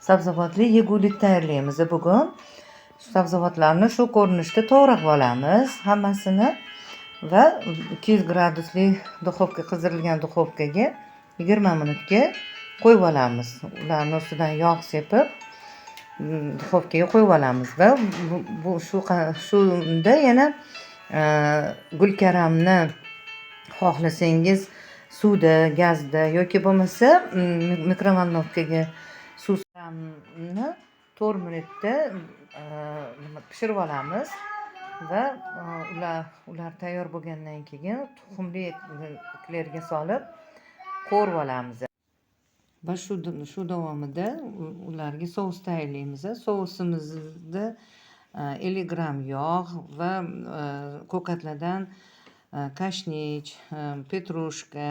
Sabzavotli yegulik tayyorlaymiz bugun. Sabzavotlarni shu ko'rinishda to'g'rab olamiz hammasini va 200 gradusli duxovka, qizdirilgan duxovkaga 20 minutga qo'yib olamiz. Ularni ustidan yog' sepib, duxovkaga qo'yib olamiz va bu shunda yana gulkaramni xohlasangiz suvda, gazda yoki bo'lmasa mikrovolnovkaga suv 4 minutda nima pishirib olamiz va ular tayyor bo'lgandan keyin tuxumli eklerga solib qovurib olamiz. Va shu davomida ularga sous tayyorlaymiz. Sousimizda 50 gramm yog' va ko'katlardan kashnich, petrushka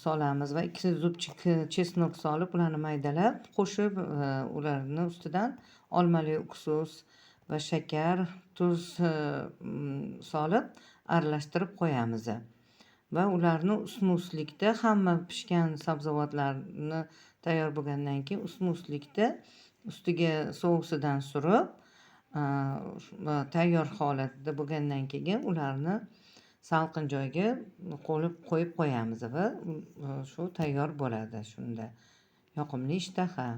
solamiz va 2 зубчик чеснок solib, ularni maydalab qo'shib, ularni ustidan olmali уксус va shakar, tuz solib aralashtirib qo'yamiz. Va ularni ustma-ustlikda hamma pishgan sabzavotlarni tayyor bo'lgandan keyin ustma-ustlikda ustiga sousidan surib, tayyor holatda bo'lgandan keyin ularni salqin joyga qo'yib qo'yib qo'yamiz va shu tayyor bo'ladi shunda. Yoqimli ishtaha.